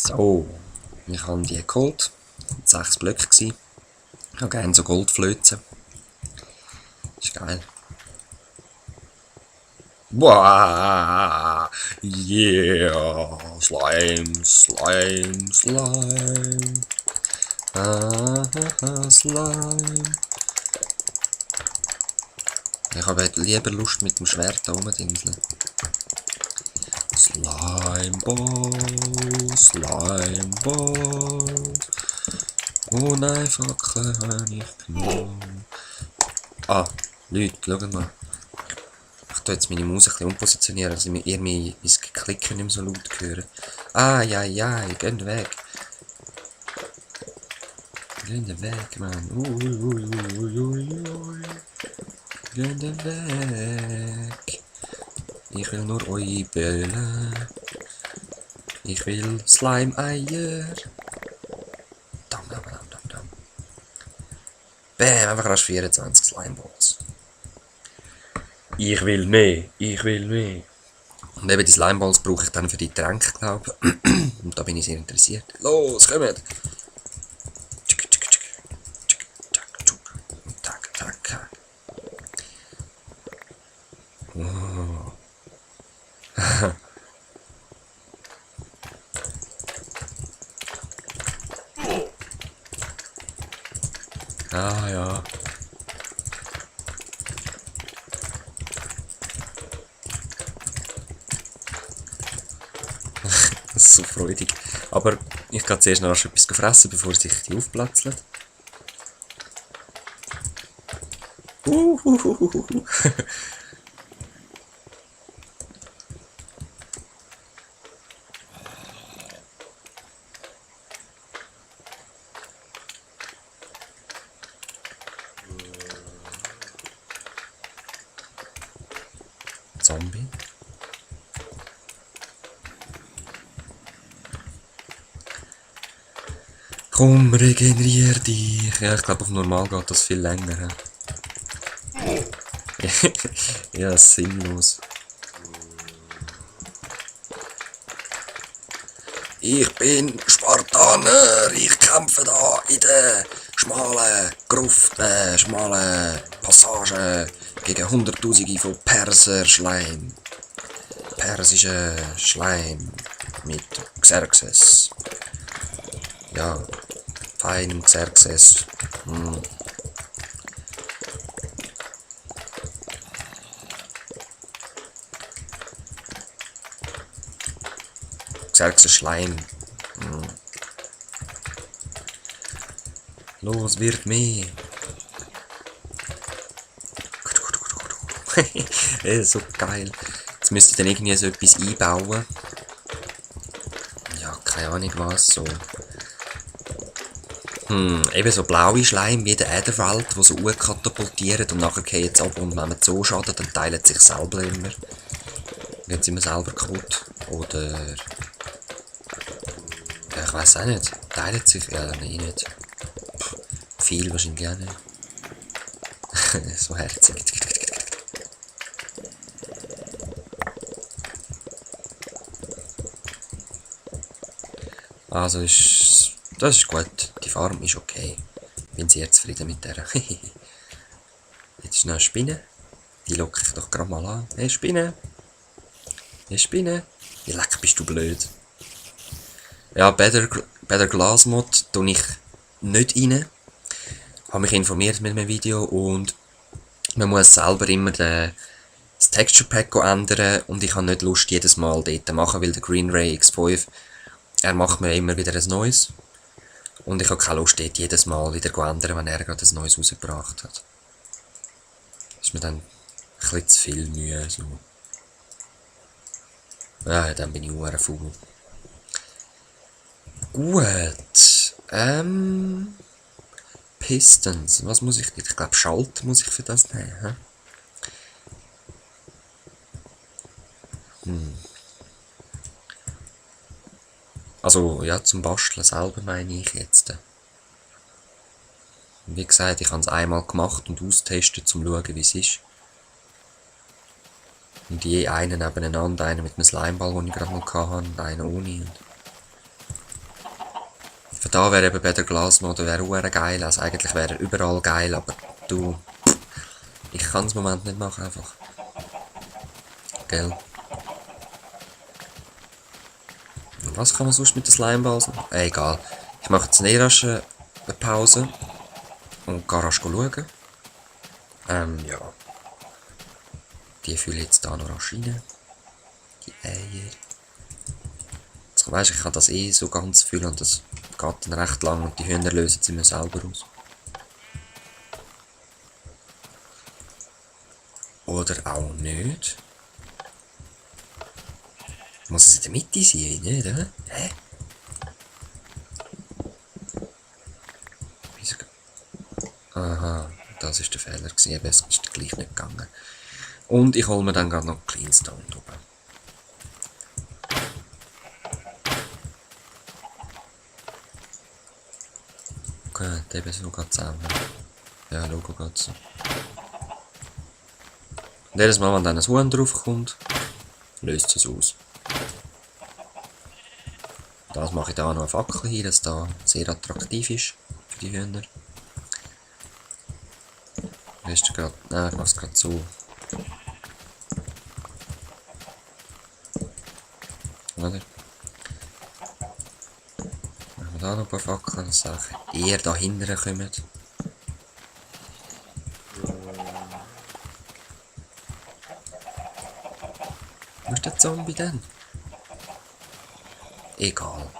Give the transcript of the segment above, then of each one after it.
So, ich habe die geholt. 6 Blöcke gsi. Ich habe gerne so Goldflözen. Ist geil. Wow, yeah, Slime, Slime, Slime. Slime. Ich habe halt lieber Lust mit dem Schwert da rumdingseln. Slime Ball, Slime Ball. Oh nein, Fackel habe ich genommen. Ah, Leute, schaut mal. Ich tue jetzt meine Maus ein bisschen umpositionieren, dass ihr mein Klicken nicht mehr so laut hören. Ah, ja, ja, geht weg. Geht weg, Mann. Geht weg. Ich will nur euch bellen. Ich will Slime-Eier. Dam, dam, dam, dam, dam. Bam, einfach rasch 24 Slime-Balls. Ich will mehr, ich will mehr. Und eben die Slimeballs brauche ich dann für die Tränke, glaube ich. Und da bin ich sehr interessiert. Los, kommt! Oh. Ah ja. Das ist so freudig. Aber ich gehe zuerst noch etwas fressen, bevor sich die aufplatzelt. Zombie. Komm, regenerier dich. Ja, ich glaube auf normal geht das viel länger. Ja, sinnlos. Ich bin Spartaner. Ich kämpfe da in der schmalen Gruft, schmalen Passage gegen Hunderttausende von Perser-Schleim. Persische Schleim mit Xerxes. Ja, feinem Xerxes. Xerxes Schleim. Los, wird mehr. Das ist so geil. Jetzt müsst ihr dann irgendwie so etwas einbauen. Ja, keine Ahnung was, so. Eben so blaue Schleim wie in der Äderwelt, die so katapultieren und nachher gehen sie ab und wenn man so schadet, dann teilen sie sich selber immer. Wird sie immer selber kaputt. Oder... Ja, ich weiß auch nicht. Teilen sich? Ja, nein, nicht. Viel wahrscheinlich auch nicht. So herzig. Also das ist gut. Die Farm ist okay. Bin sehr zufrieden mit der. Jetzt ist noch eine Spinne. Die locke ich doch gerade mal an. Hey Spinne! Hey Spinne! Wie leck bist du blöd. Ja, Better Glass Mod tue ich nicht rein. Ich habe mich informiert mit meinem Video und man muss selber immer das Texture Pack ändern und ich habe nicht Lust jedes Mal dort zu machen, weil der Green Ray X5, er macht mir immer wieder ein neues. Und ich habe keine Lust dort jedes Mal wieder zu ändern, wenn er gerade ein neues rausgebracht hat. Das ist mir dann ein bisschen zu viel Mühe. So. Ja, dann bin ich auch faul. Gut. Pistons. Was muss ich? Ich glaube, Schalter muss ich für das nehmen. Also, ja, zum Basteln selber meine ich jetzt. Wie gesagt, ich habe es einmal gemacht und austestet, um zu schauen, wie es ist. Und je einen nebeneinander, einer mit einem Slimeball, den ich gerade mal hatte, und einer ohne. Für da wäre eben Better Glass Mode wäre auch geil. Also eigentlich wäre er überall geil, aber du... Ich kann es im Moment nicht machen, einfach. Gell? Was kann man sonst mit den Slimeballs machen? Egal. Ich mache jetzt rasch eine Pause und gehe rasch schauen. Ja. Die fülle ich jetzt da noch rasch rein. Die Eier. Jetzt weisst, ich kann das eh so ganz füllen und das geht dann recht lang und die Hühner lösen sie mir selber aus. Oder auch nicht. Muss es in der Mitte sein, nicht, oder? Hä? Wieso? Aha, das ist der Fehler gewesen, aber es ist gleich nicht gegangen. Und ich hole mir dann gerade noch Cleanstone drüber. Okay, eben so geht zusammen. Ja, Logo geht so. Und jedes Mal, wenn dann ein Huhn draufkommt, löst es aus. Das mache ich da noch eine Fackel hier, dass da sehr attraktiv ist für die Hühner. Ist du gerade? Nein, ich mache es gerade so. Oder? Machen wir da noch ein paar Fackeln, dass sie eher da hinten kommen. Wo ist der Zombie denn? Egal.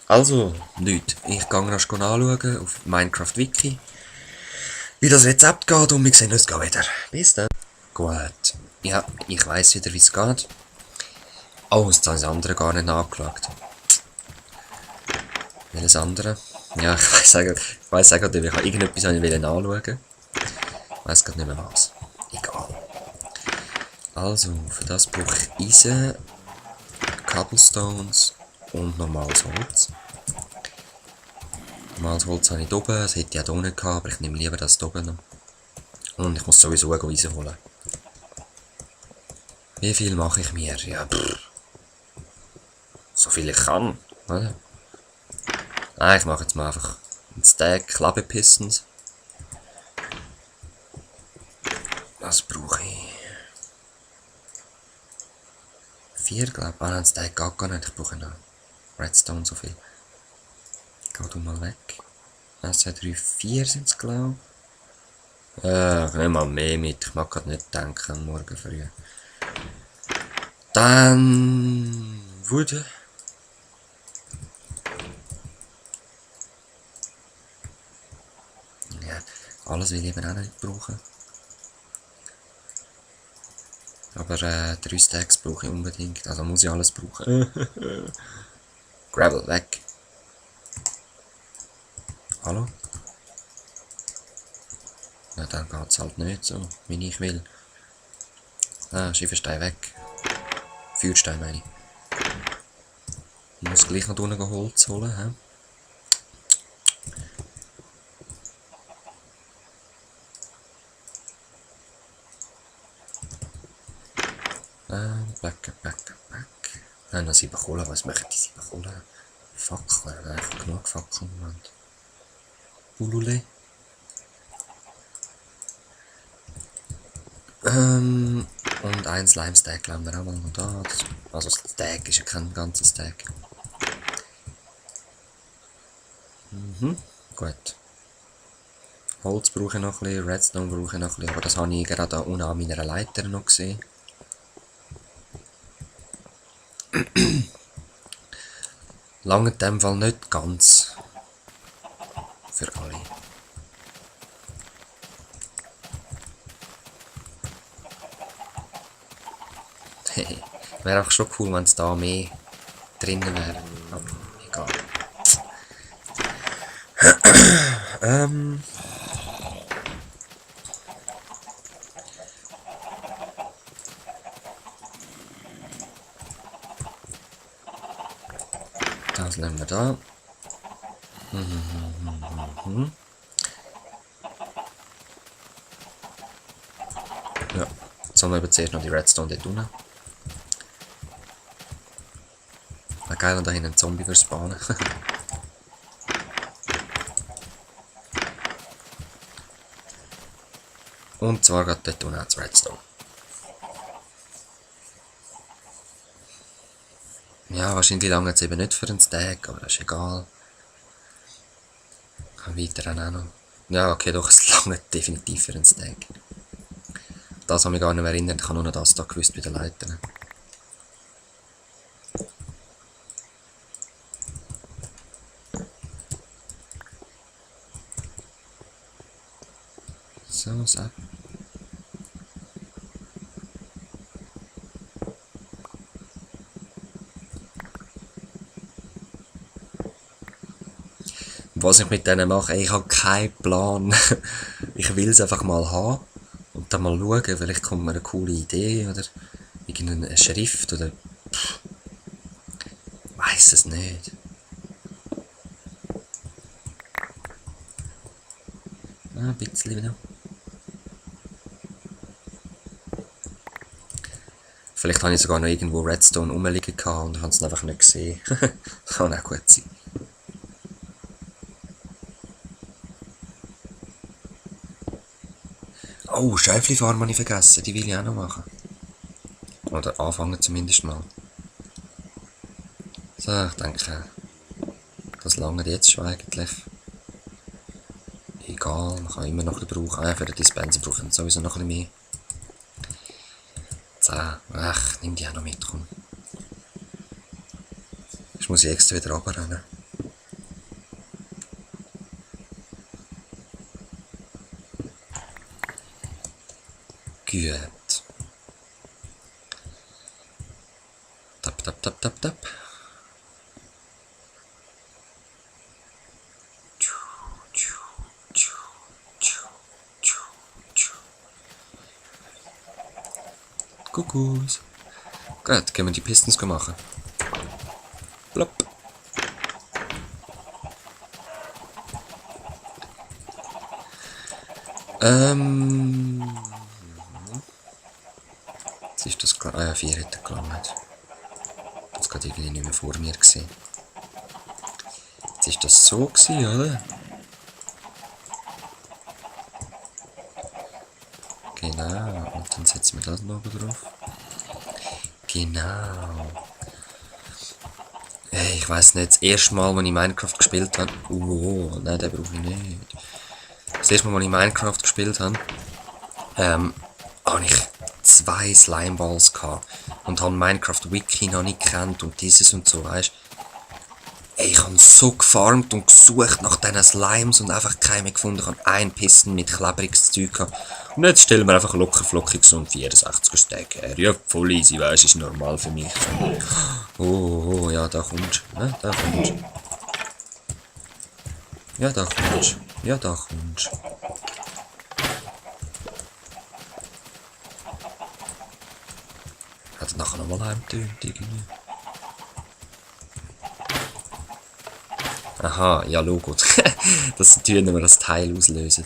Also, nichts. Ich gehe rasch anschauen auf Minecraft Wiki, wie das Rezept geht und wir sehen uns wieder. Bis dann. Gut. Ja, ich weiss wieder, wie es geht. Oh, jetzt habe ich das andere gar nicht angeschaut. Welches andere? Ja, ich weiss auch nicht, ich habe irgendetwas anschauen. Ich weiss gerade nicht mehr was. Egal. Also, für das brauche ich Eisen, Cobblestones und normales Holz. Normales Holz habe ich hier oben, das hätte ich auch hier unten gehabt, aber ich nehme lieber das hier oben noch. Und ich muss sowieso Eisen holen. Wie viel mache ich mir? Ja, so viel ich kann, oder? Nein, ich mache jetzt mal einfach einen Stack Klappepistons. Was brauche ich? 4, glaube ich. Ah, nein, Stack geht gar nicht. Ich brauche noch Redstone so viel. Geh du mal weg. 1, 2, 3, 4 sind es, glaube ich. Ich nehme mal mehr mit. Ich mag gerade nicht denken, morgen früh. Dann... Wood. Ja, alles will ich eben auch nicht brauchen. Aber 3 Stacks brauche ich unbedingt. Also muss ich alles brauchen. Gravel, weg. Hallo? Ja, dann geht es halt nicht so, wie ich will. Ah, Schieferstein weg. Feuerstein meine ich. Ich muss gleich noch unten Holz holen, hä? Back. Nein, noch 7 Kohlen. Was machen die 7 Kohlen? Fackeln. Nein, ich habe genug Fackeln im Moment. Ulule. Und ein Slime-Stack lassen wir auch mal noch da. Also das Stack ist ja kein ganzer Stack. Gut. Holz brauche ich noch ein bisschen, Redstone brauche ich noch ein bisschen, aber das habe ich gerade da unten an meiner Leiter noch gesehen. Lange in dem Fall nicht ganz. Für alle. Wäre auch schon cool, wenn es da mehr drinnen wäre. Aber egal. Das nehmen wir da. Ja, jetzt haben wir eben zuerst noch die Redstone dort unten. Wäre geil, wenn da hinten ein Zombie würde spawnen. Und zwar geht dort unten ans Redstone. Ja, wahrscheinlich lange es eben nicht für einen Stack, aber das ist egal. Kann weiter auch noch. Ja, okay, doch, es lange definitiv für einen Stack. Das habe ich gar nicht mehr erinnert, ich habe nur noch das da gewusst bei den Leitern. So. Was ich mit denen mache, ich habe keinen Plan. Ich will es einfach mal haben und dann mal schauen, vielleicht kommt mir eine coole Idee oder irgendeine Schrift oder weiß es nicht. Ein bisschen wieder. Vielleicht habe ich sogar noch irgendwo Redstone rumliegen und habe es einfach nicht gesehen. Kann auch gut sein. Oh, Schäufli-Farm habe ich vergessen, die will ich auch noch machen. Oder anfangen zumindest mal. So, ich denke, das lange jetzt schon eigentlich. Egal, man kann immer noch ein bisschen brauchen. Ah, für den Dispenser brauchen wir sowieso noch ein bisschen mehr. 10. Ach, nimm die auch noch mit, komm. Jetzt muss ich extra wieder runterrennen. Gut. Tap. Kuckuck. Gut, können wir die Pistons machen. Plopp. Jetzt ist das klar. Ah ja, 4 hätte gelangt. Das gerade irgendwie nicht mehr vor mir gesehen. Jetzt ist das so gewesen, oder? Genau. Und dann setzen wir das noch oben drauf. Genau. Hey, ich weiss nicht, das erste Mal, als ich Minecraft gespielt habe. Nein, den brauche ich nicht. Das erste Mal, als ich Minecraft gespielt habe, habe ich 2 Slimeballs gehabt. Und habe Minecraft Wiki noch nicht gekannt und dieses und so, weißt du. Ich habe so gefarmt und gesucht nach diesen Slimes und einfach keine gefunden. Ich habe einen Pissen mit klebriges Zeug gehabt. Und jetzt stellen wir einfach locker flockig so einen 64er Stack her. Ja, voll easy, weißt du, ist normal für mich. Oh, ja, da kommst du. Ja, da kommst du. Ja, da kommst du. Ja, da kommst du. Hat er nachher nochmal heimgetönt irgendwie? Aha, ja, Logo. Das tun wir das Teil auslösen.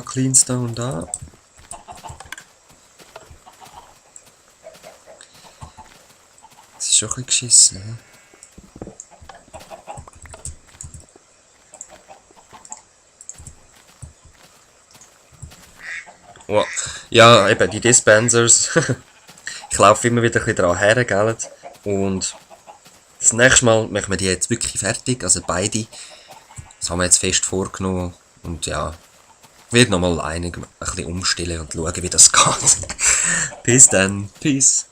Cleanstone da. Das ist schon ein bisschen geschissen, ne? Oh, ja, eben, die Dispensers. Ich laufe immer wieder ein bisschen dran her, gell? Und das nächste Mal machen wir die jetzt wirklich fertig, also beide. Das haben wir jetzt fest vorgenommen. Und ja, wird nochmal ein bisschen umstellen und schauen, wie das geht. Bis dann. Peace.